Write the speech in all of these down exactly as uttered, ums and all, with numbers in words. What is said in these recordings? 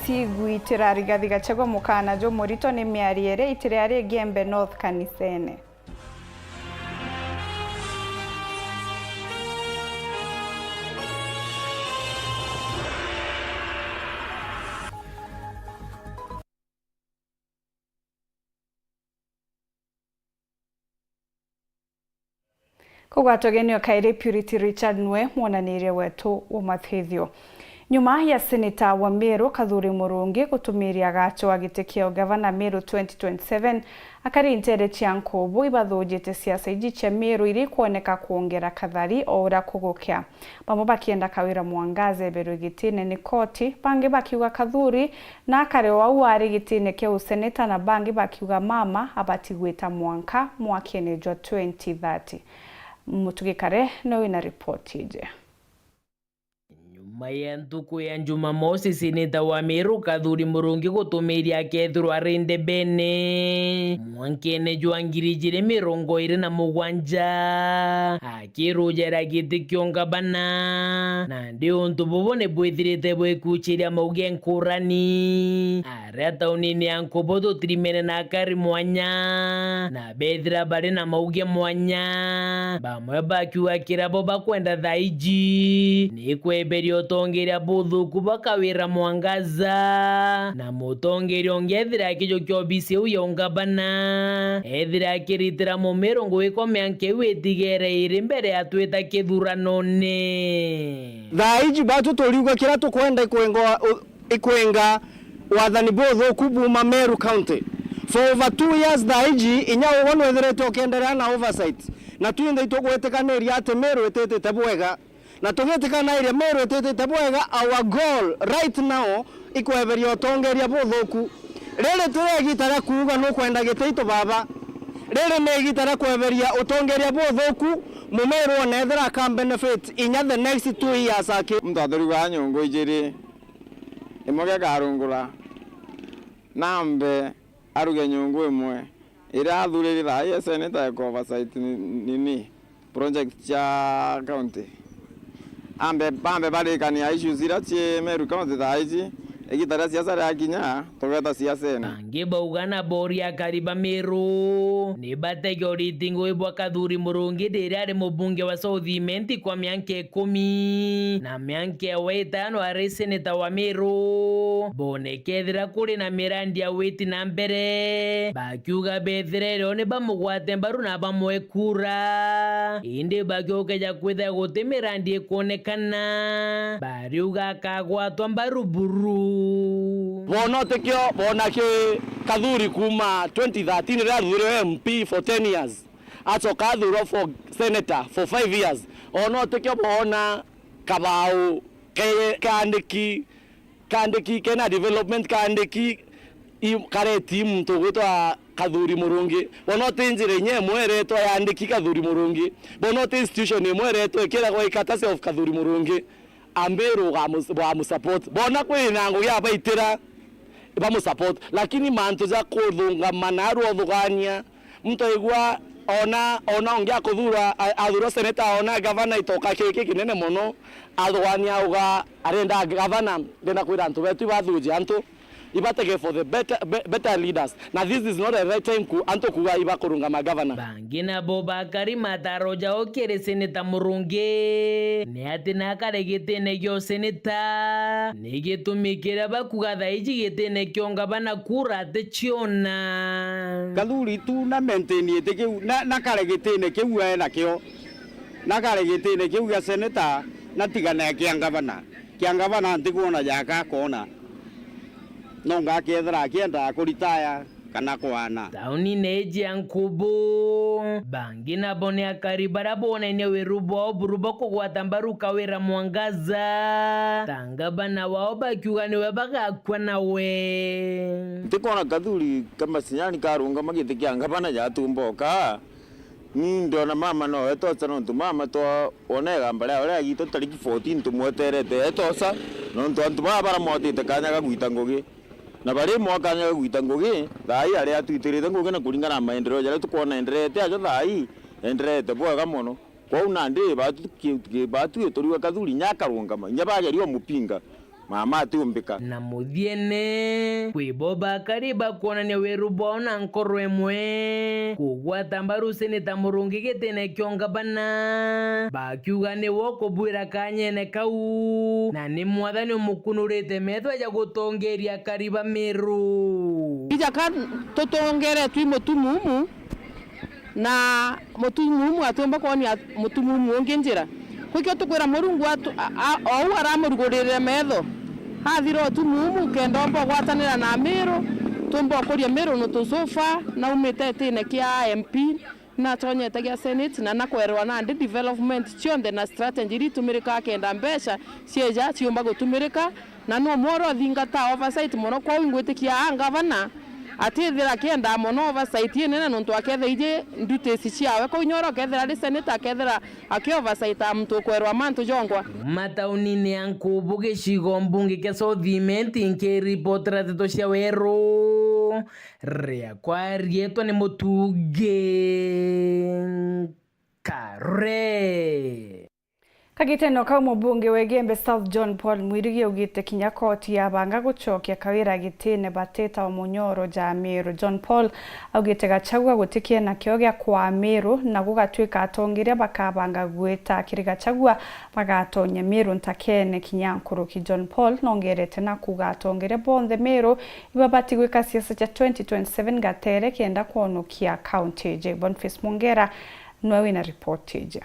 Tigwitira Rigathi Gachagua mukana jumurito ni miario iria itiri ari Igembe North kanisene. Kugwatwa genio kairi Purity Richard nwe mwonanirie wetu wa mathithio. Nyuma ya seneta wa Meru Kathuri Murungi gutumiria gacho wa giti kia ugavana Meru twenty twenty-seven, akari ntere cia nkubu ibathujite siasa iji cia Meru iri kwoneka kwongera kathari o uria kugukia. Bamwe bakienda Kawira Mwangaza eberwe gitine ni koti, bangi bakiuga Kathuri na akare o au ari gitine kia useneta, na bangi bakiuga mama abati gwita mwanka mwakene jwa twenty thirty. Mutugi Kare no wina ripoti iji. Nyuma ya ntuku ya Jumamosi, seneta wa Meru Kathuri Murungi gutumiria akethirwa ari ndebene mwankene jwa ngiri ijiri mirongo iri na mugwanja, akirujera giti kia ungavana. Nandi untu bubu ni bwithirite bwikuchiria mauge nkurani. Aria taunini ya Nkubu tutirimene na akari mwanya, na bethira bari na mauge mwanya. Bamwe bakiuga kiria bo bakwenda thaa iji ni kweberia utongeria buthuku bwa Kawira Mwangaza, na mutongeria ungi ethira akijukia obisi iu ya ungavana, ethira akiritira Mumiru ngugi kwa mianka iu itigere iri mbere ya twita kithuranone. Thaa iji batu turiuga kiria tukwenda ikwingwa, u-, ikwenga wathani buthuku buma Meru County. For over two years thaa iji, inya ugwe nwithirite ukiendelea na oversight. Na twinthe itugwitikaniria ati Meru ititite bwega. Na tugitikaniria Meru ititite bwega, our goal right now ikweberia utongeria buthuku. Riri ti igita ria kuuga nukwenda giti itu baba. Riri ni igita ria kweberia utongeria buthuku, Mumiru ona ethira aka benefit inya the next two years aki. Muntu athuriga nyungu ijiri. Imwe giakarungura, nambe aruge nyungu imwe iria athuriri thaa ii e seneta eka oversight ni-, nini project cia county. Ambe, bambe barikania issues iria cii Meru County thaa iji, igita ria siasa riakinya, tugeta siasene. Bangi bauga na boria akari ba Meru ni bategoriti ngugi bwa Kathuri Murungi riria ari mubunge wa South Imenti kwa mianka ikumi, na mianka ewe itano ari seneta wa Meru. Bone kethira kuri na mirandi ya witi na mbere, bakiuga betherero ni bamugwate mbaru na bamwe kura, indi bagiokeja kwithira guti mirandi ikwonekana, bariuga akagwatwa mbaru buru. Bona utikio bona ki Kathuri kuma twenty thirteen riria athurirwe M P for ten years. Acoka athurwa for senator for five years. Ona utikio bona kabau ke-, kaandiki, kaandiki kena development, kaandiki i-, kareti muntu ugwitwa Kathuri Murungi. Bona uti njira inya imwe iretwa yandiki Kathuri Murungi. Bona uti institution imwe iretwa ikiragwa ikaratasi of Kathuri Murungi. Ambiru ugamu-, ugamusupport. Bona kwina ngugi abaitira, bamusupport. Lakini mantu ja kuthungama na arua uthugania, muntu aigua ona, ona ungi akuthurwa, a-, athurwa seneta, ona gavana itoka kiki kinene mono, athugania auga arenda gavana, ndenda kwira antu betu ibathuje antu, ibatege for the better, be-, better leaders. Na this is not the right time ku antu kuga ibakurungama gavana. Bangi nabo bakari mataro jao kiri seneta Murungi ni ati nakare gitine gio seneta, ni gitumi kiria bakuga thaa iji gitine kio ngavana kura aticiona. Kathuri tu na maintain iti kiu, na, nakare gitine kiu ae nakio, nakare gitine kiu gia seneta, natigane kia ngavana. Kia ngavana ntikwona jaka akona. No ngakethira akienda kuritaya kana kwana. Taunine iji ya Nkubu, bangi nabo ni akari baria bonainie wiru bwao buru bwa kugwata mbaru Kawira Mwangaza ta ngavana wao, bakiuga niwe bagakua nawe. Ntikwona Kathuri Kamasinyani karungama giti kia ngavana jatumboka. Ni ndona mama no etosa, nontu mama twa wona igamba riawe ria gitwe tariki fourteen tumweterete etosa, nontu antu baa baramwatite kanya ga gwita ngugi. Na bari mwa kanya ga gwita ngugi, thaa ii ari atwitirite ngugi na kuringana na maendeleo jaria tukwona endereete ajo thaa ii, endereete bwega mono. Kwou nandi batu ki-, ki-, batu ituriwa Kathuri inya akarungama, inya bageria umupinga. Mama atiumbika. Na muthiene, kwi bo bakari bakwonania wiru bwao na nkoro imwe, kugwata mbaru Seneta Murungi gitine kia ungavana, bakiuga niwe ukubwira kanyene kau, na ni Mwathani umukunurite methwa ja gutongeria akari ba Miru. Ija ka tutongeretwe i mutumumu, na mutumumu atiumba kwonia mutumumu ungi njira. Kwikio tukwira Murungu atu-, a-, a-, ou aramurugurire metho, athira utumumu, kenda omba ugwatanira na Miru, tumba ukuria Miru, nontu so far naumite itine kia M P, natonyete gia Senate, na nakwerwa nandi development cionthe na strategy iria itumirikaa kenda mbeca cieja ciumba gutumirika. Na no mworo uthingata oversight mono, kwou ingwitikia aa ngavana atithira akienda mono oversight inene, nontu akethira iji duties ciawe. Kwou inya uria ukethira ari senator, akethira aki oversight a muntu ukwerwa mantu jongwa. Mataunini ya Nkubu, gicigo mbunge kia South Imenti, nkiripotera nteto cia weru, riakwa rietwa ni Mutungi Kare. Kagitene kau, mubunge wa Igembe South John Paul Mwirigi augite kinya koti yabanga gucokia Kawira gitine batita o munyoro ja Miru. John Paul augite Gachagua gutikiena kio gia kwaa Miru, na gugatwika atongeria bakabanga gwita kiri Gachagua bagatonya Miru ntakene kinya nkuruki. John Paul nongerete na kuuga atongeria bonthe Miru ibabati gwika siasa cia twenty twenty-seven gatere kenda kwonokia kaunti iji. Boniface Mongera nwe wina ripoti iji.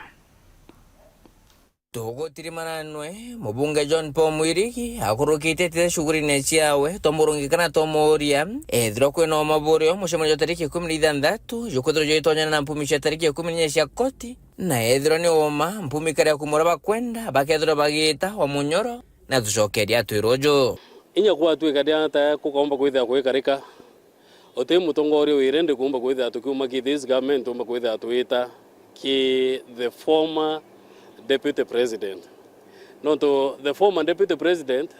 Tugutirimana nwe, mubunge John Paul Mwirigi akurukitie tete shughulini ciawe, twamurungi kana twamuuria ethirwa kwina umaburio mucemanio jwa tariki ikumi na ithanthatu jukwithirwa jwitonyana na mpumi cia tariki ikumi na inya cia koti, na ethirwa ni uma, mpumi karia kumura bakwenda bakethirwa bagiita wa munyoro, na tucokeria atwira uju. Inya kwatwika ni ata kukaumba kwithira kwikarika, uti mutongoria wi ready kuumba kwithira tukiuma ki this government, tuumba kwithira twita ki the former deputy president. Nontu the former deputy president,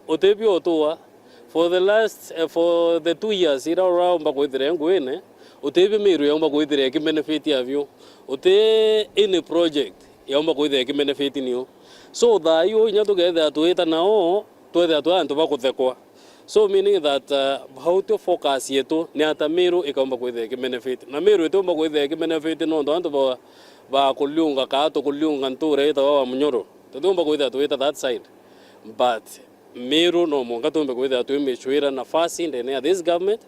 utibio utua for the last, eh, for the two years ira uraumba kwithira nguine, utibio Miru yaumba kwithira ikibenefit abio, uti any project yaumba kwithira ikibenefit niu. So thaa iu inya tukethira twita nao, twethira twi antu ba kuthekwa. So meaning that, uh, how to focus yetu ni ata Miru ikaumba kwithira ikibenefit. Na Miru itiumba kwithira ikibenefit nontu antu ba, ba kuliunga kaa tukuliunga ntura itawa wa munyoro. Tutiumba kwithira twita that side. But Miru no mwanka tumbe kwithira twimicwira nafasi ndene ya this government,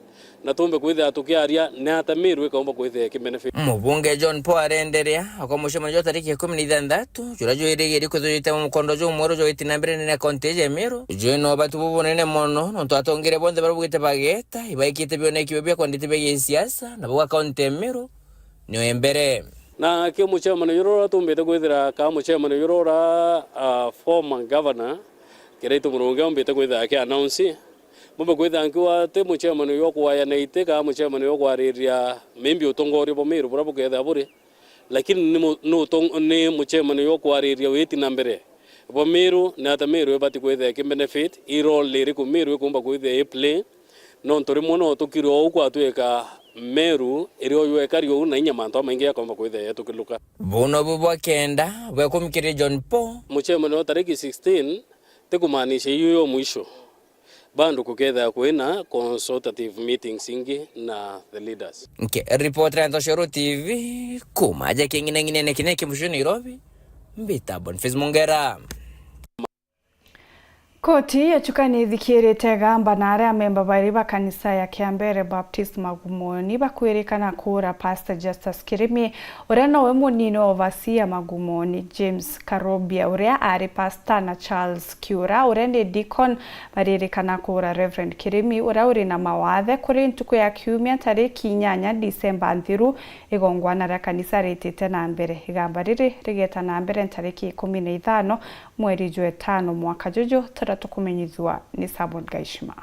na tumbe kwithira tukiaria ni ata Miru ikaumba kwithira ikibenefit. Mubunge John Paul arenderea akwa mucemanio jwa tariki ikumi na ithanthatu, juria jwirigiri kwithirwa jwite mukondo jumweru jwa witi na mbere ndene ya kaunti iji ya Miru, jwina ubatu bubunene mono, nontu atongeria bonthe baria bugite bageta, ibaikite bioneki bibia kwendete bia gisiasa, na bauga kaunti ya Miru niyo i mbere. Na ki mucemanio juria tumbite kwithira, ka mucemanio juria, ah, former governor Kiraitu Murungi aumbite kwithira aki announce, mbumbe kwithira nkiuga ti mucemanio jwa kuayana iti, ka mucemanio jwa kwariria maybe utongoria bwa Miru buria bukethira buri, lakini ni mu-, ni utong-, ni mucemanio jwa kwariria witi na mbere bwa Miru, ni ata Miru ibati kwithira ikibenefit, i role iriku Miru ikumba kwithira i play, nontu rimwe no tukirwe uu kwatwika Meru iri o jwekari uu na inya mantu jamaingi jakomba kwithira jetukiluka. Buu nobu bwa kenda bwa ikumi kiri John Paul. Mucemanio wa tariki sixteen ti kumaanisha iu yo mwisho. Bado kukethira kwina consultative meetings ingi na the leaders. Nkiripotera Ntoshoro T V kuma aja king'inang'inene kinya kimucio Nairobi, mbita Boniface Mongera. Koti ya Chuka nithikirite igamba na aria amemba bari ba kanisa ya Kiambere Baptist Magumoni bakwirikana kuura Pastor Justus Kirimi, uria nowe munini wa overseer Magumoni, James Karobia, uria ari pastor, na Charles Kiura, uria ni deacon, baririkana kuura Reverend Kirimi, uria uri na mawathe, kuri ntuku ya kiumia tariki inyanya Disemba nthiru, igongwana ria kanisa ritite na mbere. Igamba riri rigeta na mbere ntariki ikumi na ithano mweri jwa itano mwaka juju, turia tukumenyithua ni Simon Gaishima.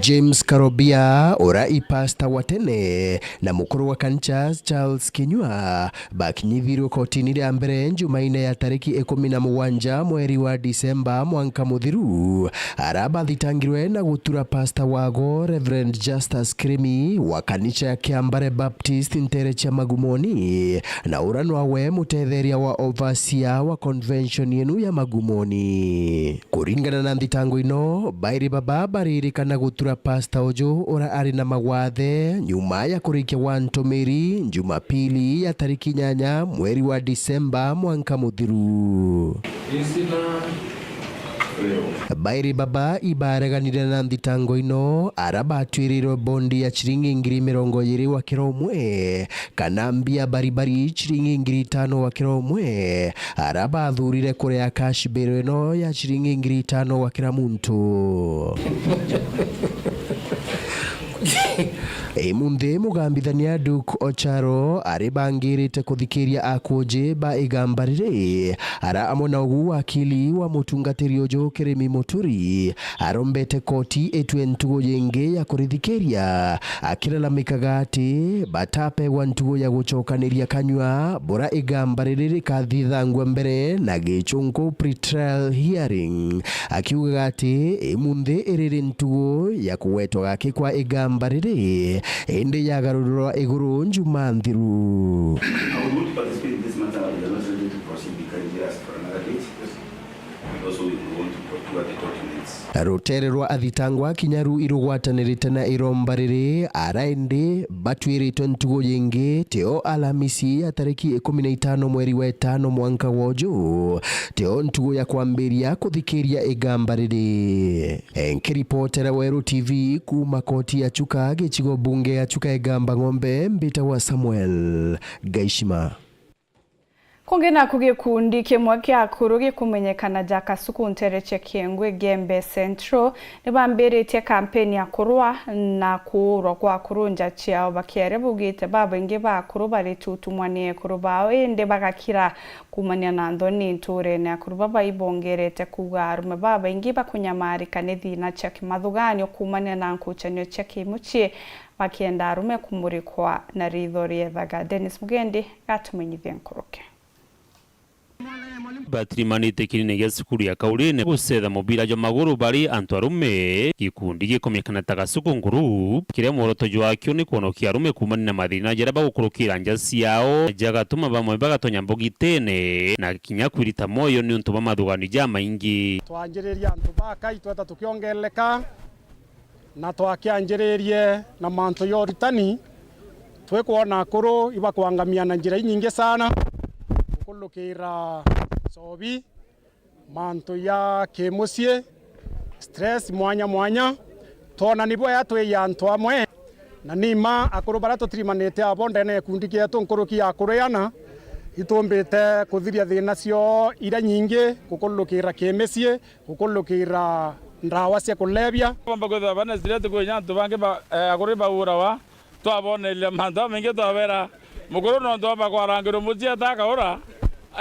James Karobia, ura i pasta wa tene na mukuru wa kanisa Charles Kinyua, bakinyithirwe kotini ria mbere Njumaine ya tariki ikumi na mugwanja mweri wa Disemba mwanka muthiru, ara bathitangirwe na gutura pasta wago Reverend Justus Kirimi wa kanisa ya Kiambare Baptist ntere cia Magumoni, na ura nwawe mutetheria wa overseer wa convention yenu ya Magumoni. Kuringana na nthitango ino, bairi baba baririkana gutura pasta uju ura ari na magwathe nyuma ya kurikia gwa ntumiri Jumapili ya tariki inyanya mweri wa Disemba mwanka muthiru. Bairi baba ibareganire na nthitango ino, ara batwirirwe bondi ya ciringi ngiri mirongo iri wa kira umwe, kana mbia baribari ciringi ngiri itano wa kira umwe, ara bathurire kuria cash bail ino ya ciringi ngiri itano wa kira muntu. Imunthi mugambithania Duke Ocharo ari bangirite kuthikiria akuji ba igamba riri, ara amwe na ugu wakili wa mutungatiri uju Kirimi Muturi, arombete koti itue ntugu yingi ya kurithikiria, akiralamikaga ati batapegwa ntugu ya gucokaniria kanyua bura igamba riri rikathithangua mbere na gichunku pretrial hearing, akiugaga ati imunthi iriri ntugu ya kugwetwa gaki kwa igamba riri, indi yagarurirwa iguru njuma nthiru. I will not participate in this matter and we are not ready to proceed because we asked for another date. Because we want to procure the documents. Rutere rwa athitangwa kinya ru irugwatanirite na iromba riri, ara indi batwiritwe ntugu yingi, tio Alamisi ya tariki ikumi na itano mweri wa itano mwanka wa uju, tio ntugu ya kwambiria kuthikiria igamba riri. Nkiripotera Weru T V kuuma koti ya Chuka, gicigo bunge ya Chuka Igamba Ng'ombe, mbitagwa Samuel Gaishima. Kungi naku gikundi kimwe kia akuru gikumenyekana ja Kasuku ntere cia Kiengwe, Gembe Central, nibambiritie kampeni ya kurwa na kuurwa kwa akuru nja ciao, bakiaria baugite babaingi ba akuru baritutumwa ni ekuru bao, indi bagakira kuumania na nthoni ntuurene. Akuru baba ibongerete kuuga arume babaingi bakunyamarika ni thiina cia kimathuganio kuumania na nkuchanio cia kimucii, bakienda arume kumurikwa na riitho riethaga. Dennis Mugendi gatumenyithie nkuruki. Batirimanite kinene gia cukuru ya Kaurine gucetha mubira jwa maguru bari antu arume. Gikundi gikumenyekana ta Kasuku Group, kiria mworoto jwakio ni kwonokia arume kuumania na mathina jaria bagukurukira nja ciao, jagatuma bamwe bagatonya mbugitene na kinya kwirita mwoyo niuntu bwa mathuganio jamaingi. Twanjiriria antu bakai tweta tukiongeleka. Na twakianjiririe na mantu ya uritani, twikwona akuru ibakwangamia na njira inyingi sana, gukurukira ncobi, mantu ya kimucii, stress mwanya mwanya. Twona ni bwega twija antu amwe, na ni mma akuru baria tutirimanite abo ndene ya gikundi gietu nkuruki ya akuru ana, itumbite kuthiria thina cio iria nyingi, gukurukira kimicii, gukurukira ndawa cia kulevya. Bamba kwithirwa bana stress kwinya antu bangi ba, eh, akuri baurawa, twaboneria mantu jamaingi, twabera mukuru nontu amba kwarangirwa mucii eta akaura,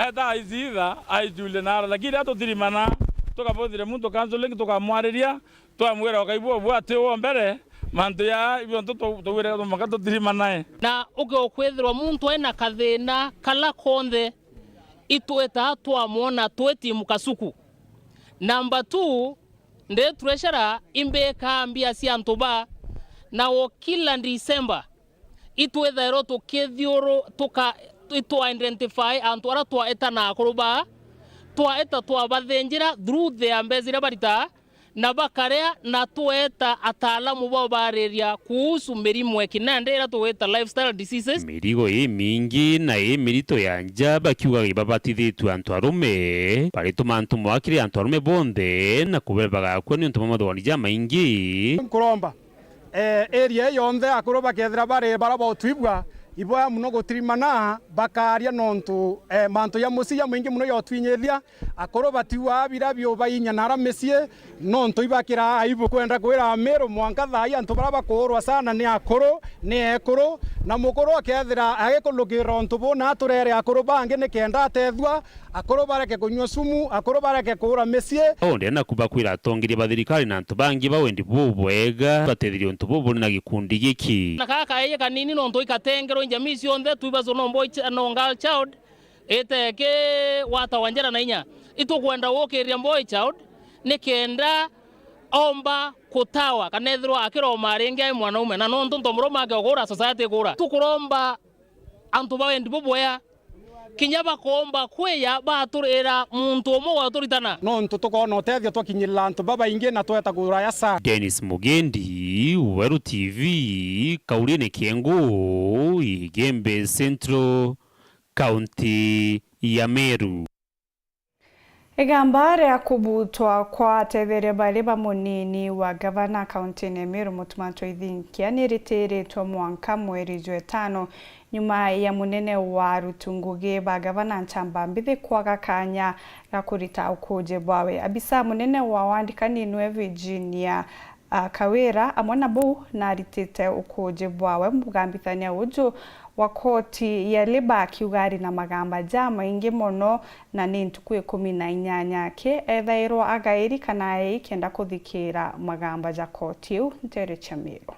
eta aiciitha, aicuria naara. Lakini riria tutirimana, tukabuthire muntu counseling, tukamwariria, twamwira ukaigua ubu ati uo mbere, mantu jaa ibiontu tu-, twawire mwanka tutirimanae. Na uke ukwithirwa muntu ena kathina kala konthe, itwita twamwona twi team Kasuku. Number two, ndi treasurer, imbikaa mbia cia antu ba, na o kila December, itwithairwa tukithiuru-, tuka-, itwa identify antu aria twaita na akuru ba, twaita twabathinjira through their mbeca iria baritaa, na bakaria, na tweta ataalamu bao baariria kuhusu mirimo ya kinandi iria tugwita lifestyle diseases. Mirigo imingi na imirito ya nja bakiugaga ibabatithitue antu arume, barituma antu mwakiri antu arume bonthe na kubeba bagakua niuntu bwa mathugani jamaingi. Nkuromba, eh, area ii yonthe akuru bakethira bari bara botwibua, Iboya mono gutirimana bakaaria nontu, eh, mantu ja mucii jamaingi mono jotwinyithia. Akuru batiuaa bira biubainya nara micii, nontu ibakiraa aibu. Kwenda kwira Amiru, mwanka thaa ii antu baria bakuurwa sana ni akuru, ni ekuru, na mukuru akethira agikulukirira untu buu na aturere akuru bangi nikenda atethua, akuru bareke kunyua sumu, akuru bareke kuura micii. Onde na kubakwira atongeria ba thirikari na antu bangi ba wendi bubwega batethirie untu bubu na gikundi giki. Na kaa kaeje kanini nontu ikatengerwa jamii cionthe, twibazo no boy ch-, no girl child, iteki watawa njira na inya. Itukwenda gukiria boy child nikenda omba kutawa kana ethirwa akiroma ringi ai mwanaume, na nontu ntomurume akiogura, society igura. Tukuromba antu ba wendi bubwea, kinya bakoomba kwija baturira muntu umwe gwaturitana. Nontu tukoona utethio twakinyirira antu babaingi na tweta kuraya sana. Dennis Mugendi, Weru T V, Kaurine Kiengu, Igembe Central, Kaunti ya Meru. Igamba ria kubutwa kwa atetheria bari ba munini wa gavana kauntine ya Meru, Mutuma Ntoithinkia, ni ritiritwe mwanka mweri jwa itano, nyuma ya munene wa aruti ngugi ba gavana Nchamba Mbithi kwaga kanya ga kurita ukuji bwawe. Abisa munene wa wandikani niwe Virginia a, Kawira, amwe na buu, naritite ukuji bwawe mugambithania uju wa koti ya Labour akiuga ari na magamba jamaingi mono na ni ntuku ikumi na inyanya aki ethairwa agairi kana aei kenda kuthikira magamba ja koti iu nteere cia Meru.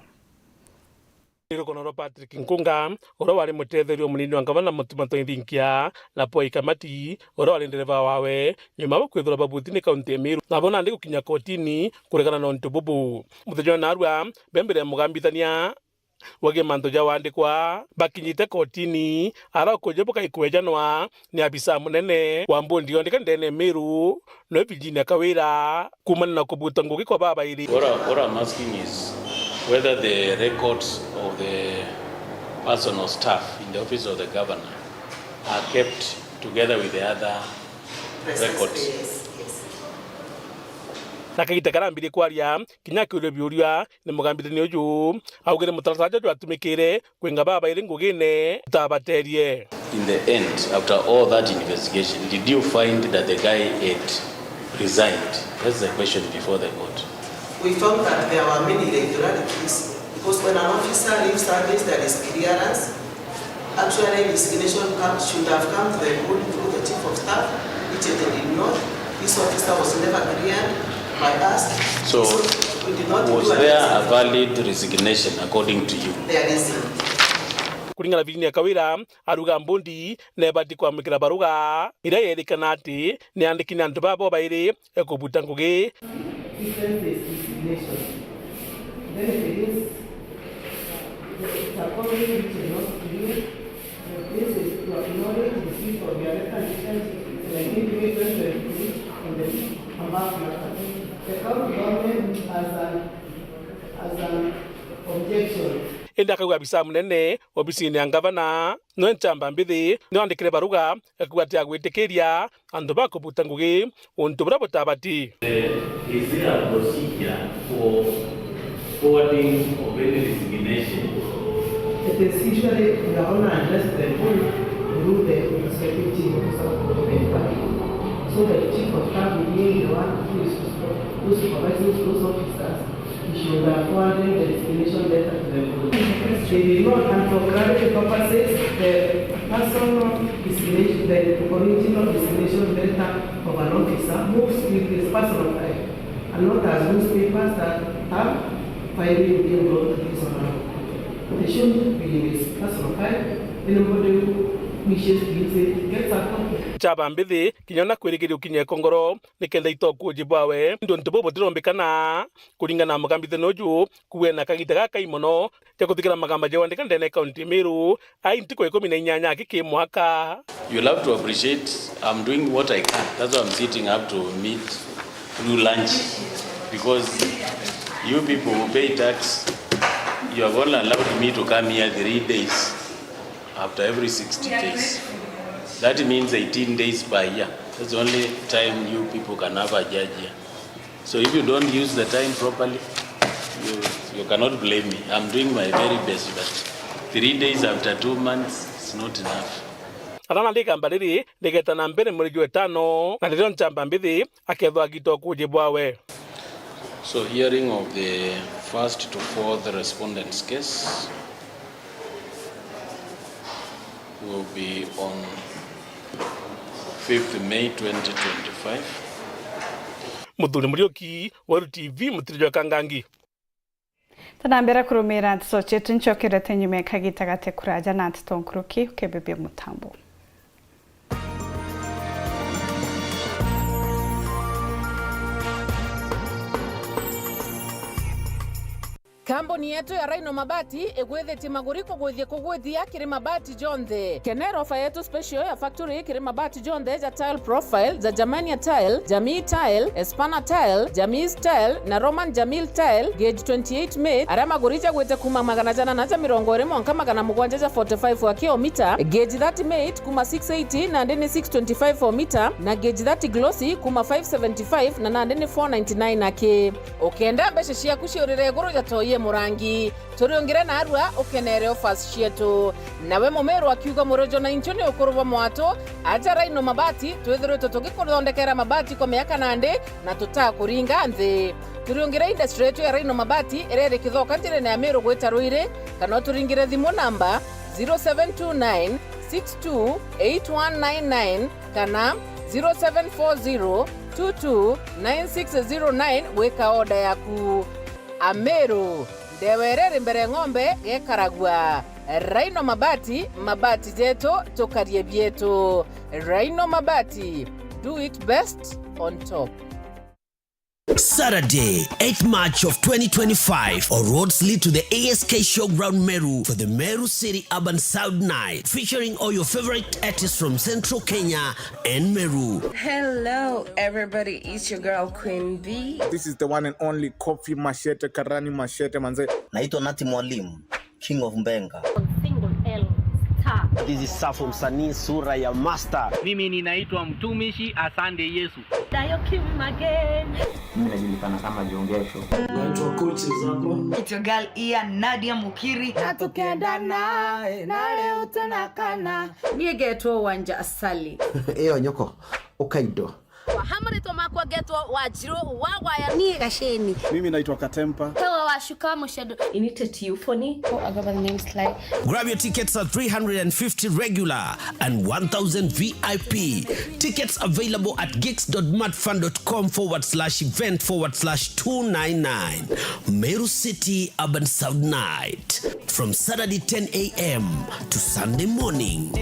Ni rukono rwa Patrick Nkunga, uria wari mutetheria o munini wa ngavana Mutuma Ntoithinkia, na Paul Kamati, uria wari ndereva wawe, nyuma bwa kwithirwa babuti ni kaunti ya Meru, nabo nandi gukinya kotini kuregana na untu bubu. Muthenya wa narua, be mbere ya mugambithania wagi mantu ja wandikwa, bakinyite kotini, ara ukuji bukai kwejanwa ni abisa munene wa mbundi yondeka ndene ya Meru, no Virginia Kawira, kuumania na kubuta ngugi kwa babairi. What I, what I'm asking is whether the records of the personal staff in the office of the governor are kept together with the other records. Na kagita karia ambirie kwaria, kinya akiuria biuria ni mugambithania uju, augire mutaratara juju jwatumikire kwinga babairi ngugine utabaterie. In the end, after all that investigation, did you find that the guy had resigned? That's the question before the court. We found that there were many irregularities because when an officer leaves service, there is clearance. Actually, resignation come, should have come to the board through the chief of staff, which it did not. This officer was never cleared by us. So, we did not do a valid resignation according to you? There isn't. Kuringana na Virginia Kawira, aruga mbundi nebati kwamukira baruga iria yerikana ati ni andiki ni antu babo bairi ekubuta ngugi. Difference is resignation. Then it is, it's a copy which is not clear. This is to acknowledge receipt of your letter dated nineteen May twenty twenty-three on the above matter. The county government has an, has an objection. Indi akauga abisa munene obisine ya ngavana, nwe Nchamba Mbithi, niwandikire baruga, akauga ati agwitikiria antu ba kubuta ngugi untu buria butabati. Is there a procedure for forwarding of any resignation? It is usually, Your Honor, addressed to the board through the respective chief officer of the department. So the chief of staff will be the one who is, who supervises those officers. He should have forwarded the resignation letter to the board. They did not, and for clarity purposes, the personal resignation, the original resignation letter of an officer moves with his personal file, and not as newspapers that have filing being brought to his or her. They shouldn't be in his personal file. Anybody who wishes to use it gets a copy. Nchamba Mbithi, kinya na kwirigiria ukinya ikongoro, nikenda itokuji bwawe, indi untu bubu butirombikana. Kuringana na mugambithania uju, kuwe na kagita gakai mono ja kuthikira magamba ja wandika ndene ya kaunti ya Meru, ai ntuku ikumi na inyanya aki ki mwaka. You'll have to appreciate I'm doing what I can. That's why I'm sitting up to meet through lunch, because you people who pay tax, you have only allowed me to come here three days after every sixty days. That means eighteen days per year. That's the only time you people can have a judge here. So if you don't use the time properly, you, you cannot blame me. I'm doing my very best, but Three days after two months is not enough. Atana rikamba riri rigeta na mbere mweri jwa itano, na ririo nchamba mbithi akethwa agitwa ukuji bwawe. So hearing of the first to fourth respondents case will be on fifth May twenty twenty-five. Muthuri Muriuki, Weru T V, Mutiri jwa Kangangi. Tunambira kurumira nteto cietu, ncokerete nyuma ya kagita gate kuraja na nteto nkuruki, ukebebia mutambo. Kambuni yetu ya Rhino Mabati igwithitie maguri kugwithia kugwithia kiri mabati jonthe. Kenera ofa yetu special ya factory kiri mabati jonthe ja tile profile, ja Germania tile, Jamii tile, Espana tile, Jamis tile na Roman Jamil tile, gauge twenty-eight mate, aria maguri jagwite kuma magana jana na ja mirongo iri mwanka magana mugwanja ja forty-five aki o mita, gauge thirty mate kuma six eighty nandi ni six twenty-five o mita, na gauge thirty glossy kuma five seventy-five na nandi ni four ninety-nine aki. Ukenda mbeca ciaku ciurire iguru ja toi e murangi, turiungire narua ukenere offers cietu. Nawe mumiru akiuga, murojo na inchu ni ukuru bwa mwatu, aja Rhino Mabati, twithiritwe tugikuthondekera mabati kwa miaka nandi na tutakuringa nthi. Turiungire industry yetu ya Rhino Mabati iria iri Kithoka njirene ya Miru gwita Ruiri, kana uturingire thimu namba zero seven two nine six two eight one nine nine kana zero seven four zero two two nine six zero nine gwika order yaku. Ameru, ndewa iria iri mbere ng'ombe gekaragua. Rhino Mabati, mabati jetu, tukarie bietu. Rhino Mabati, do it best on top. Saturday, eighth March of twenty twenty-five, all roads lead to the A S K Showground Meru for the Meru City Urban Sound Night, featuring all your favorite artists from Central Kenya and Meru. Hello, everybody. It's your girl, Queen B. This is the one and only Kofi Machete, Karani Machete, manze. Naitwa Nati Mwalimu, King of Mbenga. Single L star. This is Safu, msanii sura ya master. Mimi ninaitwa mtumishi Asande Yesu. Dayo Kim again. Mimi najulikana kama Jongesho. Naitwa Coaches hapa. It's your girl Ian, Nadia Mukiri. Na tukendana, na leo tunakana. Niĩ ngetwo Wanja Asali. Ĩyo nyoko, ũkaindo. Wa ha maritwa makwa ngetwo Wanjirũ wa Waya. Niĩ Gaceni. Mimi naitwa Katempa. Hewa wa Shuka Mushedo. Inite Tiufoni. Oh, I go by the name Sly. Grab your tickets at three hundred and fifty regular and one thousand V I P. Tickets available at gigs dot madfund dot com forward slash event forward slash two nine nine. Meru City Urban Sound Night. From Saturday ten A M to Sunday morning.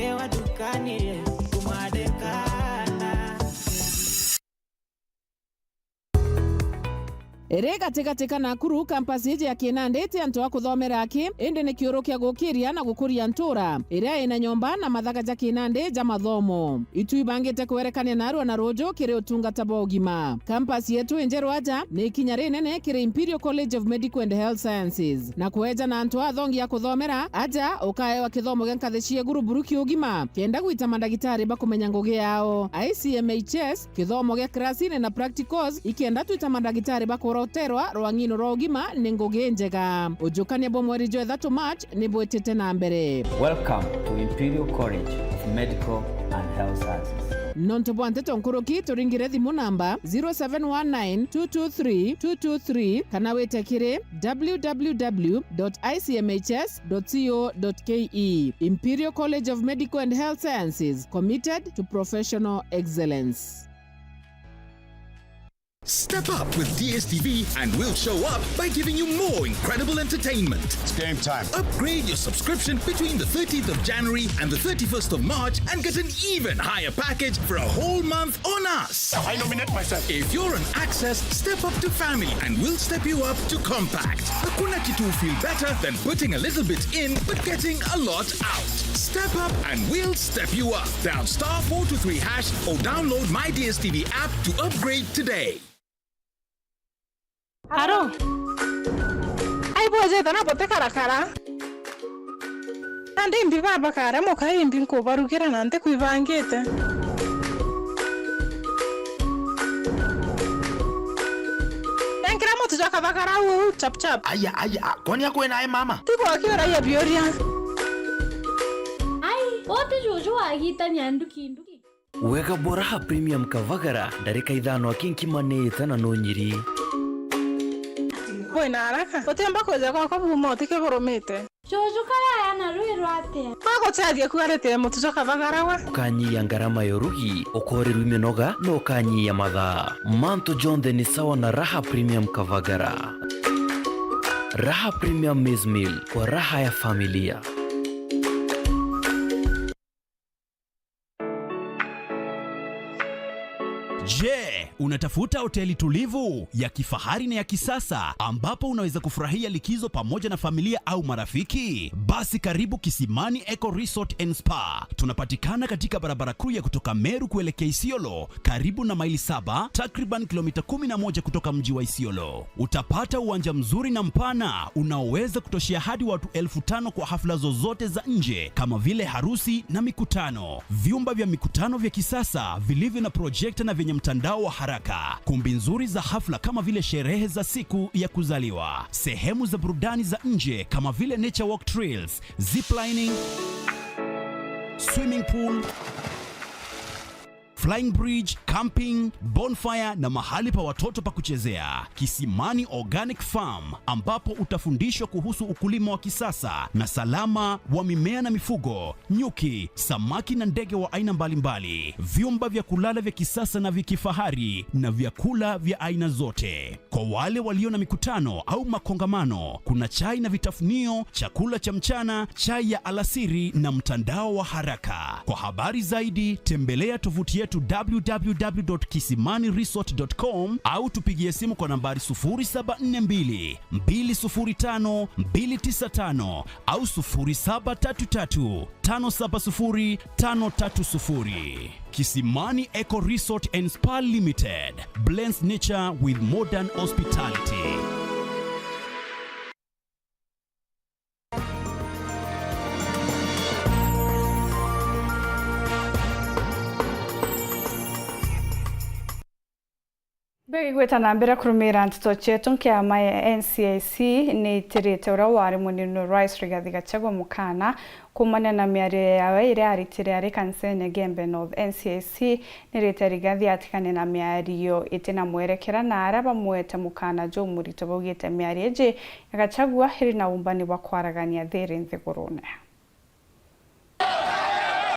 Iri gatigati ka Nakuru, campus iji ya Kinandi iti antu a kuthomera aki, indi ni kiuru kia gukiria na gukuria ntura iria ina nyomba na mathaga ja Kinandi ja mathomo. Itu ibangite kwerekania narua na ruuju kiri utungata bwa ugima. Campus yetu injeru aja ni ikinya rinene kiri Imperial College of Medical and Health Sciences, na kweja na antu athongi a kuthomera aja ukaewa kithomo gia nkathi cia iguru buru kia ugima, kenda gwita mandagitari bakumenya ngugi yao. I C M H S, kithomo gia kirasini na practicals, ikenda twita mandagitari bakoroterwa rwang'ino rwa ugima ni ngugi njega. Ujukania bwa mweri jwa ithatu March ni bwitite na mbere. Welcome to Imperial College of Medical and Health Sciences. Nontu bwa nteto nkuruki, turingire thimu namba zero seven one nine two two three two two three kana wite kiri w w w dot i c m h s dot co dot k e. Imperial College of Medical and Health Sciences, committed to professional excellence. Step up with D S T V and we'll show up by giving you more incredible entertainment. It's game time. Upgrade your subscription between the thirteenth of January and the thirty-first of March and get an even higher package for a whole month on us. I nominate myself. If you're on Access, step up to Family and we'll step you up to Compact. Hakuna kitu feel better than putting a little bit in but getting a lot out. Step up and we'll step you up. Dial star four two three hash or download My D S T V app to upgrade today. Aro. Ai bwejete na bote karakara. Nandi imbi baba kare muka imbi nkubarugira na nti kwibangite. Nenkira mutu jwa kathakara uu chap chap. Aya, aya, a, kwani akwena e mama? Tigwa akiura ya bioria. Uti juju wagitania nduki nduki. Wega bwa Raha Premium Kavagara, ndarika ithano aki nkima niite na nunyiri. Wina haraka. Utiumba kwija gwakwa buuma utikiburumite. Juju karaya na rwirwa atia? Aguteethia kuarite mutu jwa Kavagara we. Ukanyia ngarama ya urugi, ukoorerua minoga na ukanyia mathaa. Mantu jonthe ni sawa na Raha Premium Kavagara. Raha Premium Maize Meal kwa raha ya familia. Je, unatafuta hoteli tulivu, ya kifahari na ya kisasa ambapo unaweza kufurahia likizo pamoja na familia au marafiki? Basi karibu Kisimani Eco Resort and Spa. Tunapatikana katika barabara kuu ya kutoka Meru kuelekea Isiolo, karibu na Maili Saba, takriban kilomita kumi na moja kutoka mji wa Isiolo. Utapata uwanja mzuri na mpana unaoweza kutoshea hadi watu elfu tano kwa hafla zozote za nje kama vile harusi na mikutano. Vyumba vya mikutano vya kisasa vilivyo na projekta na vyenye mtandao wa haraka. Kumbi nzuri za hafla kama vile sherehe za siku ya kuzaliwa. Sehemu za burudani za nje kama vile nature walk trails, ziplining, swimming pool, flying bridge, camping, bonfire na mahali pa watoto pa kuchezea. Kisimani Organic Farm, ambapo utafundishwa kuhusu ukulima wa kisasa na salama wa mimea na mifugo, nyuki, samaki na ndege wa aina mbalimbali, vyumba vya kulala vya kisasa na vya kifahari na vyakula vya aina zote. Kwa wale walio na mikutano au makongamano, kuna chai na vitafunio, chakula cha mchana, chai ya alasiri na mtandao wa haraka. Kwa habari zaidi, tembelea tovuti yetu w w w dot kisimani resort dot com au tupigie simu kwa nambari sufuri saba nne mbili, mbili sufuri tano, mbili tisa tano au sufuri saba tatu tatu, tano saba sufuri, tano tatu sufuri. Kisimani Eco Resort and Spa Limited blends nature with modern hospitality. Mbegigwita na mbere kurumira nteto cietu, nkiama ya N C I C ni itirite uria wari munini wa Rais Rigathi Gachagua mukana kuumania na miario yawe iria aritire ari kanisene Gembe North. N C I C ni irite Rigathi atigane na miario iti na mwerekera, na aria bamwete mukana jumurito baugite miario iji ya Gachagua iri na umbani bwa kwaragania thiri nthigurune.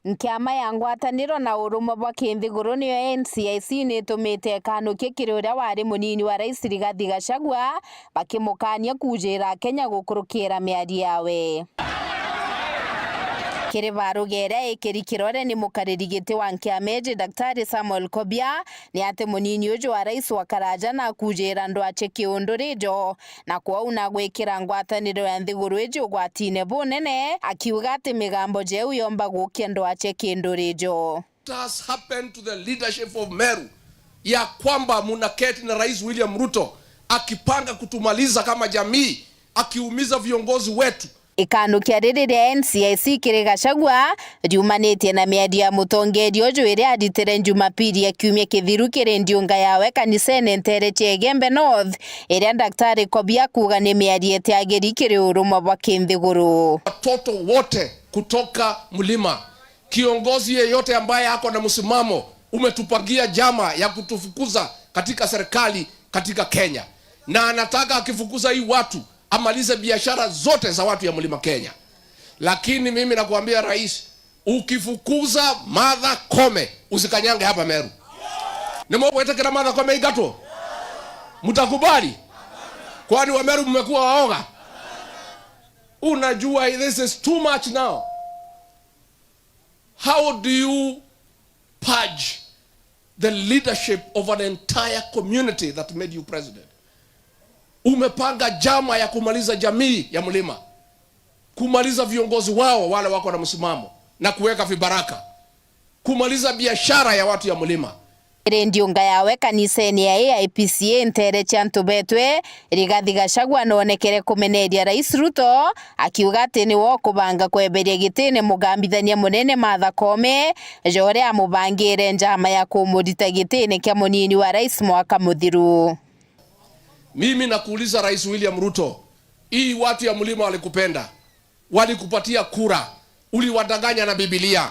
Nkiama ya ngwataniro na urumwe bwa kinthiguru niyo N C I C ni itumite ikanukia kiri uria wari munini wa Rais Rigathi Gachagua, bakimukania kuujira Akenya gukurukira miario yawe. Kiri baruga iria ikiri kirore ni mukariri giti wa nkiama iji Daktari Samuel Kobia, ni ati munini uju wa rais wa karaja na akuujira ndwache kiundu rijo, na kwou na gwikira ngwataniro ya nthiguru iji ugwatine bunene, akiuga ati migambo jeu yomba gukia ndwache kindu rijo. What has happened to the leadership of Meru, ya kwamba munaketi na Rais William Ruto akipanga kutumaliza kama jamii, akiumiza viongozi wetu? Ikanukia riri ria N C I C kiri Gachagua riumanitie na miario ya mutongeria uju iria aritire Jumapili ya kiumia kithiru kiri ndiunga yawe kanisene ntere cia Igembe North, iria Daktari Kobia akuuga ni miario itiagiri kiri urumwe bwa kinthiguru. Watoto wote kutoka mlima, kiongozi yeyote ambaye ako na msimamo, umetupangia njama ya kutufukuza katika serikali katika Kenya, na anataka akifukuza hii watu amalize biashara zote za watu ya Mlima Kenya. Lakini mimi nakuambia rais, ukifukuza Martha Koome, usikanyange hapa Meru. Nimugwitikira Martha Koome aingatwo? Mtakubali? Kwani wa Meru mmekuwa waoga? Unajua, this is too much now. How do you purge the leadership of an entire community that made you president? Umepanga njama ya kumaliza jamii ya mlima, kumaliza viongozi wao wale wako na msimamo na kuweka vibaraka, kumaliza biashara ya watu ya mlima. Iri ndiunga yawe kanisene ya A I P C A ntere cia antu betwe, Rigathi Gachagua noonekere kumeneria Rais Ruto, akiuga ati niwe ukubanga kweberia gitine mugambithania munene Martha Koome, ja uria amubangire njama ya kumurita gitine kia munini wa rais mwaka muthiru. Mimi nakuuliza Rais William Ruto, hii watu ya mlima walikupenda, walikupatia kura, Uliwadanganya na Biblia.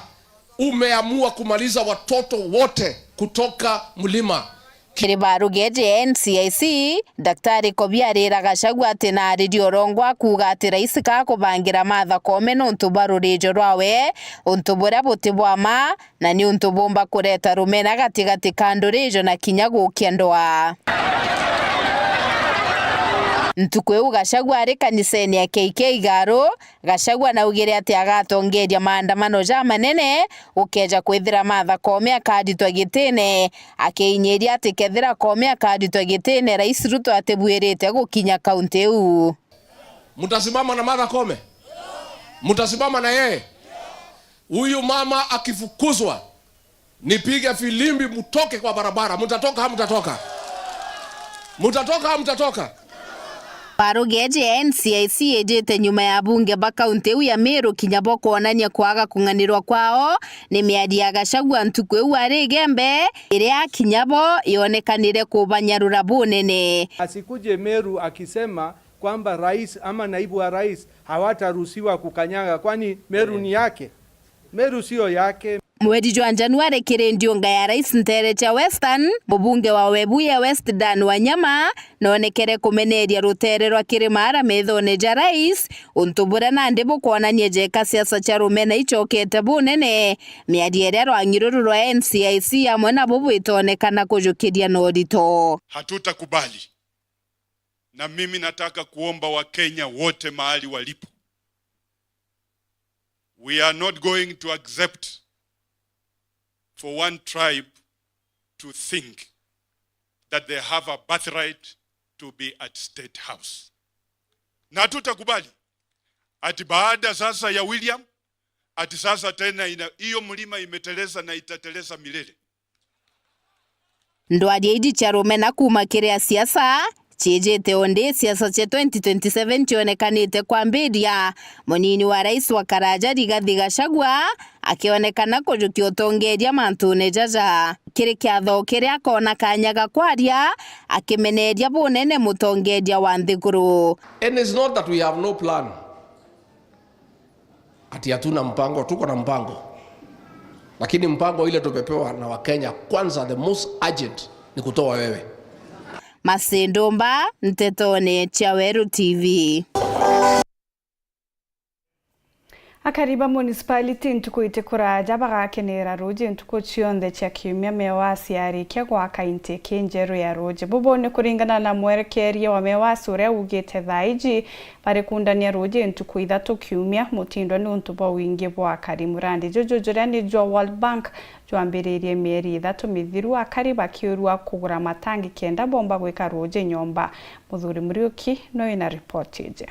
Umeamua kumaliza watoto wote kutoka mlima. Kiri barugeje ya N C I C, Daktari Kobia arira Gachagua ati naaririe urongwa kuuga ati rais kakubangira Martha Koome nuntu bwa rurijo rwawe, untu buria buti bwa ma, na ni untu bumba kureta rumena gatigati ka ndurijo na kinya gukia ndwaa. Ntuku iu Gachagua ari kanisene ya K K Igaru, Gachagua naugire ati agatongeria maandamano jamanene gukeja kwithira Martha Koome akaritwa gitine, akiinyiria ati kethira Koome akaritwa gitine, Rais Ruto atibuirite gukinya kaunti iu. Mtasimama na Martha Koome? Mtasimama na yeye? Huyu mama akifukuzwa, nipige filimbi, mtoke kwa barabara. Mtatoka, hamtatoka? Mtatoka, hamtatoka? Barugeje ya N C I C ijite nyuma ya bunge ba kaunti iu ya Meru kinya bo kwonania kwaga kung'anirwa kwao ni miario ya Gachagua ntuku iu ari Igembe, iria kinya bo yonekanire kubanyarura bunene. Asikuje Meru akisema kwamba rais ama naibu wa rais hawataruhusiwa kukanyaga, kwani Meru ni yake? Meru sio yake. Mweri jwa Januari kiri ndiunga ya rais nteere cia Western, mubunge wa Webuye West Dan Wanyama noonekere kumeneria ruteere rwa Kirimara methone ja rais, untu buria nandi bukwonania jeka siasa cia rumena icokete bunene, miario iria rwang'i ruru rwa N C I C amwe nabo bwitonekana kujukiria na urito. Hatutakubali. Na mimi nataka kuomba Wakenya wote mahali walipo, we are not going to accept for one tribe to think that they have a birthright to be at State House. Na hatutakubali ati baada sasa ya William, ati sasa tena ina-, hiyo mlima imeteleza na itateleza milele. Ndwaria iji cia rumena kuuma kiri a siasa ciijite undi siasa cia twenty twenty-seven cionekanite kwambiria, munini wa rais wa Karaja Rigathi Gachagua akionekana kujukia utongeria mantune jaja. Kiri kiatho kiria akona kanya ga kwaria, akimeneria bunene mutongeria wa nthiguru. And it's not that we have no plan. Ati hatuna mpango, tuko na mpango. Lakini mpango ile tumepewa na Wakenya kwanza, the most urgent, ni kutoa wewe. Masindumba, Ntetone cia Weru T V. Akari ba municipality ntuku iti kuraja bagakenera ruuji ntuku cionthe cia kiumia. Mewas yarikia gwaka intake injeru ya ruuji. Bubu ni kuringana na mwerekeria wa Mewas uria ugite thaa iji, barikundania ruuji ntuku ithatu kiumia, mutindwa ni untu bwa wingi bwa akari. Murandi juju juria ni jwa World Bank jwambiririe mieri ithatu mithiru, akari bakiurua kugura matangi kenda bomba gwika ruuji nyomba. Muthuri Muriuki no ina ripoti iji.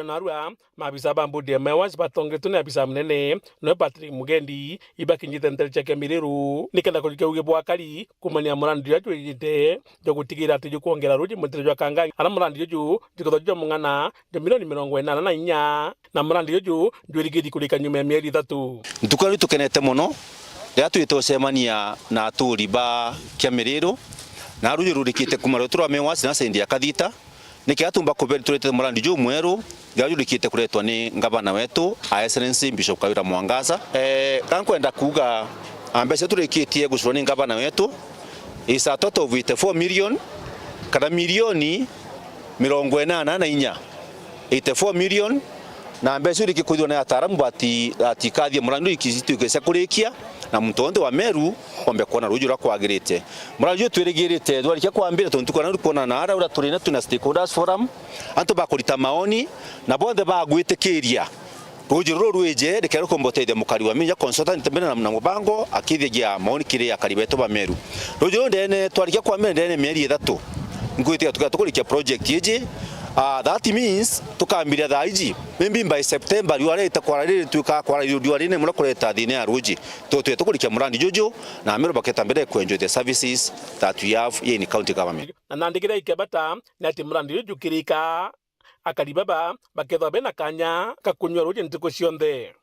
Narua, maabisa ba mbudi ya Mewas batongetwe ni abisa munene, noe Patrick Mugendi, ibakinyite ntere cia Kiamiriru, nikenda kujukia uge bwa akari kumania murandi juria jwijite jwa gutigira ati jukwongera ruuji mutiro jwa Kang'ang'i, ara murandi juju jukethwa jwa mung'ana jwa milioni mirongo inana na inya, na murandi juju jwirigiri kurika nyuma ya mieri ithatu. Ntuku ya riu tukenete mono riria twite ucemania na aturi ba Kiamiriru, na ruuji rurikite kuma rwetu rwa Mewas na sendi ya Kathita, nikenda tumba kuberi turete murandi jumweru, riria jurikite kuretwa ni ngavana wetu, Her Excellency Bishop Kawira Mwangaza. Eh, ka nkwenda kuuga, a, mbeca turikitie gucurwa ni ngavana wetu is a total of eighty-four million, kana milioni mirongo inana na inya, eighty-four million, na mbeca iu irikikwithirwa ni ataaramu bati-, batikathie murandi ikituike cia kurikia, na muntu wonthe wa Meru ombe kwona ruuji uria kwagirite. Murandi uyu twirigirite jwarikia kwambira, tontu tukona uri kwona na ara uria turi na twina stakeholders forum, antu bakurita maoni na bonthe bagwitikiria ruuji ruru rwije rikere rukomba utethia mukari wa Minya consultant mbere na, na mubango akithigia maoni kiri akari betu ba Meru. Ruuji ruru ndene twarikia kwambira ndene mieri ithatu, ngwitiga tuka-, tukurikia project iji. Ah, that means tukambiria thaa iji, maybe by September riua riita kwara riri rituika kwara riua rinene muno kureta thina ya ruuji. Tutwite tukurikia murandi juju, na Ameru baketa mbere ku enjoy the services that we have here in county government. Na nandi kiria ikebata ni ati murandi juju jukirika, akari baba bakethwa bena kanya ka kunyua ruuji ntuku cionthe.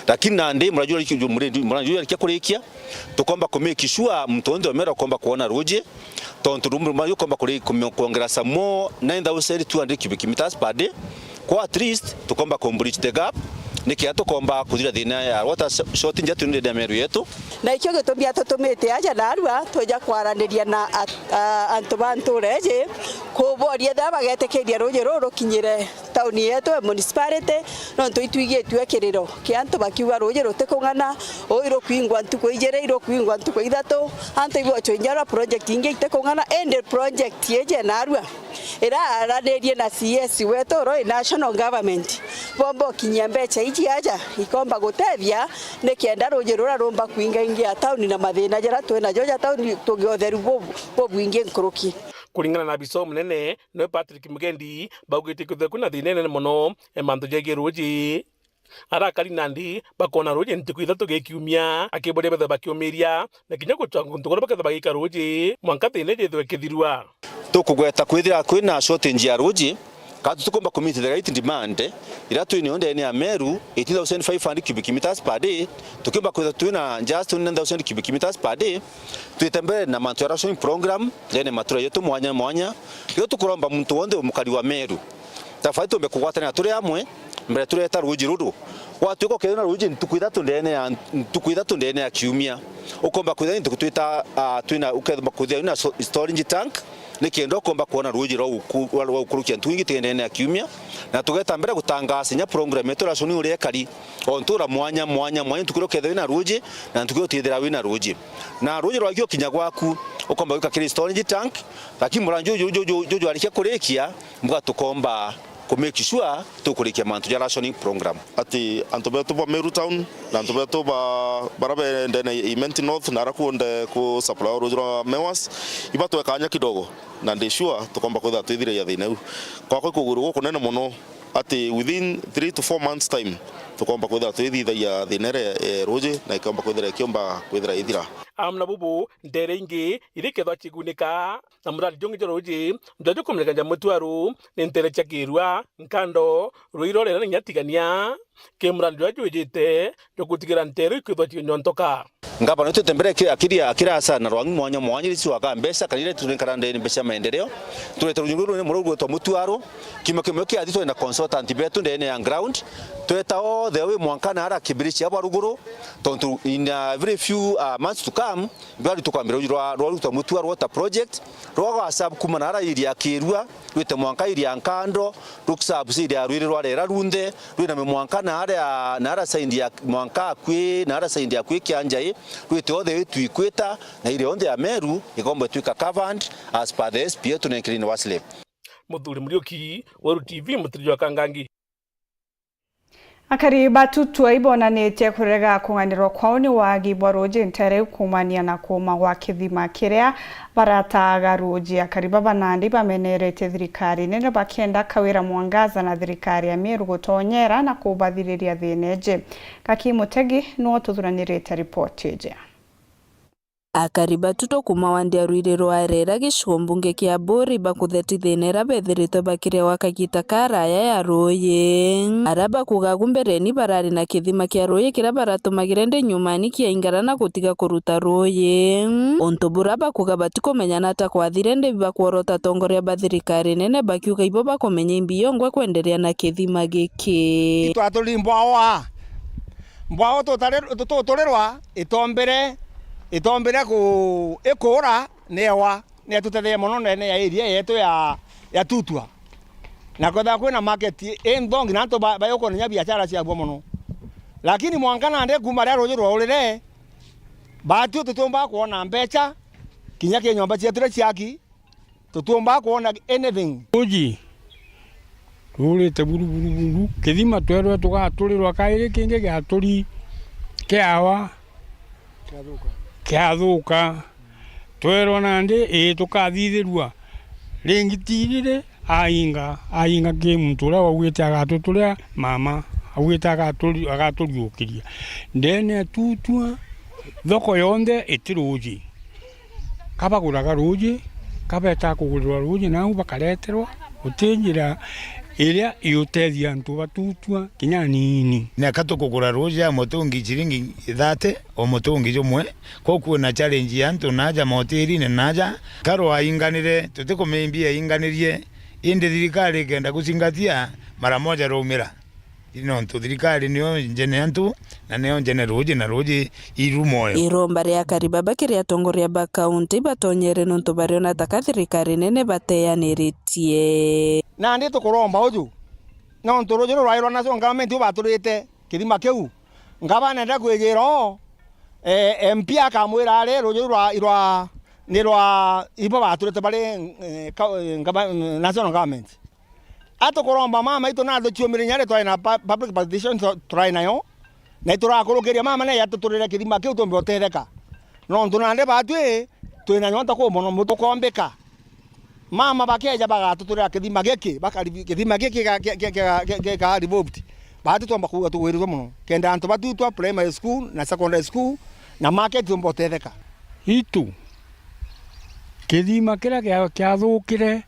Lakini nandi murandi juju, murandi juju arikia kurikia, tukomba ku make sure muntu wonthe wa Meru akomba kwona ruuji, tontu rumwe murandi jukomba kuri-, kume-, kwongera some more nine thousand two hundred cubic meters per day. Kwa at least tukomba ku bridge the gap, Niki tukomba kuthira thina ya water shortage nja twinire ya Meru yetu? Na ikio gitumi atutumite aja narua twija kwaraniria na at-, a-, antu ba ntura iji, kuboria ethira bagetikiria ruuji ruru rukinyire tauni yetu ya municipality, nontu itwigitue kiriro kia antu bakiuga ruuji rutikung'ana, uu irukwingwa ntuku ijiri, irukwingwa ntuku ithatu, antu ibocwe inya ura project ingi itikung'ana, indi project iji narua iraranirie na C S wetu oro i national government, bomba ukinyia mbeca iji aja ikomba gutethia, nikenda ruuji rura rumba kwingaingia tauni na mathina jaria twinajo ja tauni tugie utheru bu-, bubwingi nkuruki. Kuringana na abisa munene, niwe Patrick Mugendi, baugite kwithirwa kwina thina inene mono ya mantu jegie ruuji. Arakari nandi bakoona ruuji ntuku ithatu gi kiumia, akiboria bethe bakiumiria na kinya gucwa guntu kuria bakethirwa bagika ruuji mwanka thina iji ithirwe ikithirua. Tukugweta kwithira kwina shortage ya ruuji, kana tutikumba ku meet the right demand iria twinayo ndeene ya Meru, eighteen thousand five hundred cubic meters per day, tukiumba kwithirwa twina just twenty-nine thousand cubic meters per day, twite mbere na mantu ya rationing program ndeene ya matura yetu mwanya mwanya. Rio tukuromba muntu wonthe mukari wa Meru, tafadhali tumbe kugwatanira turi amwe, mbere tureta ruuji ruru. Gwatuika ukethirwa na ruuji ntuku ithatu ndeene ya, ntuku ithatu ndeene ya kiumia, ukomba kwithirwa ni ntuku twita, ah, twina, ukethirwa kwithirwa wina so-, storage tank, nikenda ukomba kwona ruuji rwa guku-, rwa, rwa gukurukia ntuku ingi tigene ndeene ya kiumia, na tugeta mbere gutangaasa inya program yetu rationing uria ikari, o ntura mwanya, mwanya, mwanya, ntuku iria ukethirwa wina ruuji, na ntuku iria utithirwa wina ruuji. Na ruuji rwagia ukinya gwaku, ukomba gwika kiri storage tank, lakini murandi juju, juju, juju jwarikia kurikia, mbuga tukomba ku make sure tukurikia mantu ja rationing program. Ati antu betu ba Meru Town na antu betu ba, bara be ndeene ya Imenti North na ara kuonde ku supply ruuji rwa Mewas, ibatwe kanya kidogo, na ndi sure tukomba kwithira twithiragia thina iu. Kwakwa ikugwirua gukunene mono ati within three to four months time tukomba kwithira twithithagia thina iria, eh, ruuji na ikomba kwithira ikiomba kwithira ithira. Amwe na bubu, ndeere ingi irikethwa cigunika na murandi jungi jwa ruuji, njwa jukumenyeka ja Mutwaru, ni nteere cia Kirua, Nkando, Ruiro, Rera na inya Tigania, ki murandi juria jwijite jwa gutigira nteere ikwithwa cikinyontoka. Ngavana wetu twite mbere aki-, akiri-, akirasa na rwangi mwanya mwanya, iria cicwaga mbeca, kana iria tunenkara ndeene mbeca cia maendeleo. Turete ruuji ruru ni mururu gwitwa Mutwaru, kiumia kimwe kiathi twari na consultant betu ndeene ya ground, tweta all the way mwanka na ara Kibirichi ya bwa ruguru, tontu in a very few, uh, months to come, Mbari tukwambira ruuji rwa, rwa Ruto Mutua Water Project, rwa gwa sub kuma na ara area ya Kirua, rwite mwanka area ya Nkando, ruksub area ya Rwiri rwa Rera runthe, rwiname mwanka na ara, na ara side ya mwanka akui, na ara side ya akui Kianjai, rwite othe witu ikwita, na area yonthe ya Meru ikomba itwika covered as per the S P A tunenkirine wa slave. Muthuri Muriuki, Weru T V, Mutiri jwa Kangangi. Akari ba Tutwa ibonanitie kurega kung'anirwa kwao ni wagi bwa ruuji nteere iu kuumania na kuuma gwa kithima kiria barataaga ruuji. Akari baba nandi bamenerete thirikari nene bakienda Kawira Mwangaza na thirikari ya Meru gutonyera na kubathiriria thiina iji. Gaki Mutegi niwe ututhuranirite ripoti iji. Akari ba Tutwa kuuma wandi ya Rwiri rwa Rera gicigo mbunge kia Buri bakutheti thiina iria bethiritwe bakirewa kagiita karaya ya ruuji. Aria bakuuga agu mbereni barari na kithima kia ruuji kiria baratumagire indi nyumani kiaingara na gutiga kuruta ruuji. Untu buria bakuuga batikumenya na ata kwathire indi bakworota atongoria ba thirikari nene bakiuga ibo bakumenya imbi yongwa kwenderea na kithima giki. Itwaturi mbwawa. Mbwao tutari-, tu-, tuturirwa itombire, itombire ku-, ikuura ni ewa, ni atutetherie mono ndene ya area yetu ya, ya Tutwa. Na kwethagwa kwina market i nthongi na antu ba-, bayukuona inya biashara ciabuo mono. Lakini mwanka nandi kuuma riria ruuji rwaurire, baatwi tutiumbaga kwona mbeca, kinya ki nyomba cietu iria ciaki, tutiumbaga kwona anything. Ruuji ruurite buru, buru, buru. Kithima twerwe tugaturirwa kairi kingi giaturi kiawa, kiathuka. Twerwa nandi, ii, tukathithirua. Ringi ti riri, ainga, ainga ki muntu uria wauite agatuturia mama, auite agaturi-, agaturiukiria. Ndene ya Tutwa, thoko yonthe iti ruuji. Ka baguraga ruuji, ka betaa kugurirwa ruuji, nau bakareterwa, guti njira iria iutethia antu ba Tutwa kinya aniini. Neka tukugura ruuji ya mutungi ciringi thirty o mutungi jumwe, kwou kwina challenge ya antu naaja mahoteline naaja. Ka rwainganire, tutikumimbia yainganirie, indi thirikari ikenda gucingatia, mara moja rwaumira. Nontu thirikari niyo njene antu, na niyo njene ruuji, na ruuji iru mwoyo. Iromba ria Karibaba kiri atongoria ba kaunti ibatonyere nontu bariona taka thirikari nene bateaniritie. Nandi tukuromba uju, nontu ruuji ruu rwairwa nacio government iu baturite kithima kiu, ngavana enda kwigira o, eh, M P akamwira ari ruuji ruu rwa, irwa, ni rwa ibo baturite bari, eh, ka-, eh, ngava-, national government. Atukuromba mama itu na athuciumire inya ri twari na pu-, public participation tu-, turari nayo, na iturakurukiria mama ne yatuturire kithima kiu tumbe utetheka. Nontu nandi batwi twina nyonta kuu mono, mutu ukombika. Mama bakeja bagatuturira kithima giki, bakari-, kithima giki ga-, gi-, gi-, gi-, gi-, gika revolved. Batwi twomba kuuga tugwiritwe mono. Kenda antu batwitwa primary school na secondary school na market tumbe utetheka. Itu, kithima kiria kia-, kiathukire,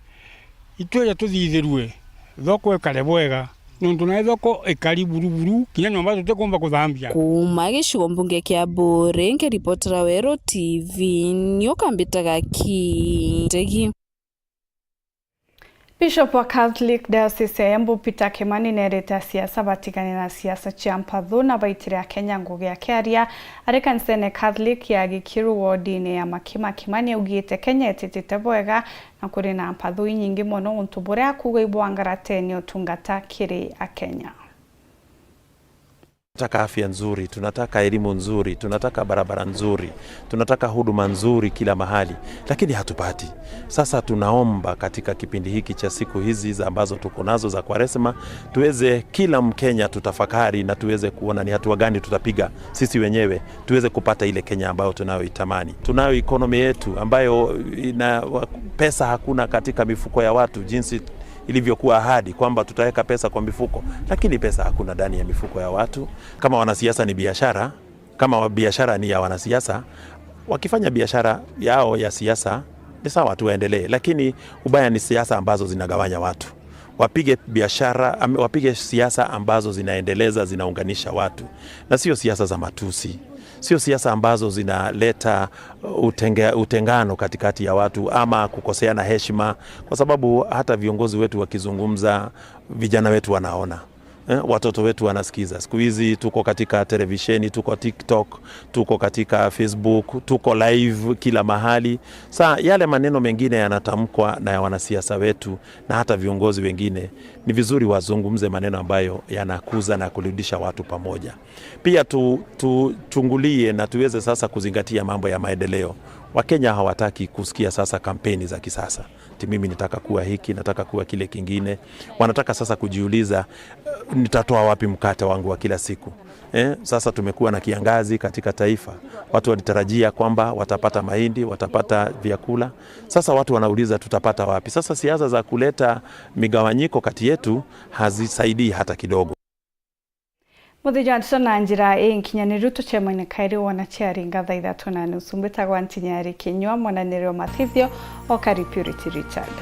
itwije tuthithirue, thoko ikare bwega, nontu nayo thoko ikari buruburu, kinya nyomba tutikumba kuthambia. Kuuma gicigo mbunge kia Buuri, nkiripotera Weru T V, ni ukambitaga Kitegi. Bishop wa Catholic Diocese ya Embu, Peter Kimani, neerite asiasa batigane na siasa cia mpathu na baitire Akenya ngugi akiaria ari kanisene Catholic ya Gikiru wodine ya Makima. Kimani augite Kenya ititite bwega na kuri na mpathu inyingi mono, untu buria akuuga ibwangaratene utungata kiri Akenya. Tunataka afya nzuri, tunataka elimu nzuri, tunataka barabara nzuri, tunataka huduma nzuri kila mahali, lakini hatupati. Sasa tunaomba katika kipindi hiki cha siku hizi za ambazo tuko nazo za Kwaresma, tuweze kila Mkenya tutafakari na tuweze kuona ni hatua gani tutapiga sisi wenyewe, tuweze kupata ile Kenya ambayo tunayoitamani. Tunayo economy yetu ambayo ina, pesa hakuna katika mifuko ya watu jinsi ilivyokuwa ahadi kwamba tutaweka pesa kwa mifuko, lakini pesa hakuna ndani ya mifuko ya watu. Kama wanasiasa ni biashara, kama wa-, biashara ni ya wanasiasa, wakifanya biashara yao ya siasa, ni sawa tu, waendelee, lakini ubaya ni siasa ambazo zinagawanya watu. Wapige biashara, am-, wapige siasa ambazo zinaendeleza, zinaunganisha watu, na sio siasa za matusi. Sio siasa ambazo zinaleta utenge-, utengano katikati ya watu ama kukoseana heshima, kwa sababu hata viongozi wetu wakizungumza, vijana wetu wanaona. Eh, watoto wetu wanasikiza. Siku hizi tuko katika televisheni, tuko TikTok, tuko katika Facebook, tuko live kila mahali. Sa yale maneno mengine yanatamkwa na ya wanasiasa wetu na hata viongozi wengine, ni vizuri wazungumze maneno ambayo yanakuza na kurudisha watu pamoja. Pia tu-, tuchungulie na tuweze sasa kuzingatia mambo ya maendeleo. Wakenya hawataki kusikia sasa kampeni za kisasa. Ati mimi nitaka kuwa hiki, nataka kuwa kile kingine. Wanataka sasa kujiuliza, eh, "Nitatoa wapi mkate wangu wa kila siku?" Eh, sasa tumekuwa na kiangazi katika taifa. Watu walitarajia kwamba watapata mahindi, watapata vyakula. Sasa watu wanauliza, "Tutapata wapi?" Sasa siasa za kuleta migawanyiko kati yetu hazisaidii hata kidogo. Muthenya wa ntutu na njira inkinyaniru, tucemanie kairi wona ciaringa thaa ithatu na nusu. Mbitagwa Ntinyari Kinyua, mwananiri wa mathithio o Kari Purity Richard.